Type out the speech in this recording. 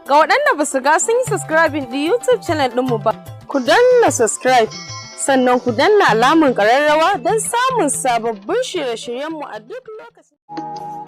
Ga waɗanda ba su ga sun yi subscribing ɗin YouTube channel ɗinmu ba, ku danna subscribe, sannan ku danna alamun ƙararrawa don samun sababbin shirye-shiryenmu a duk lokacin.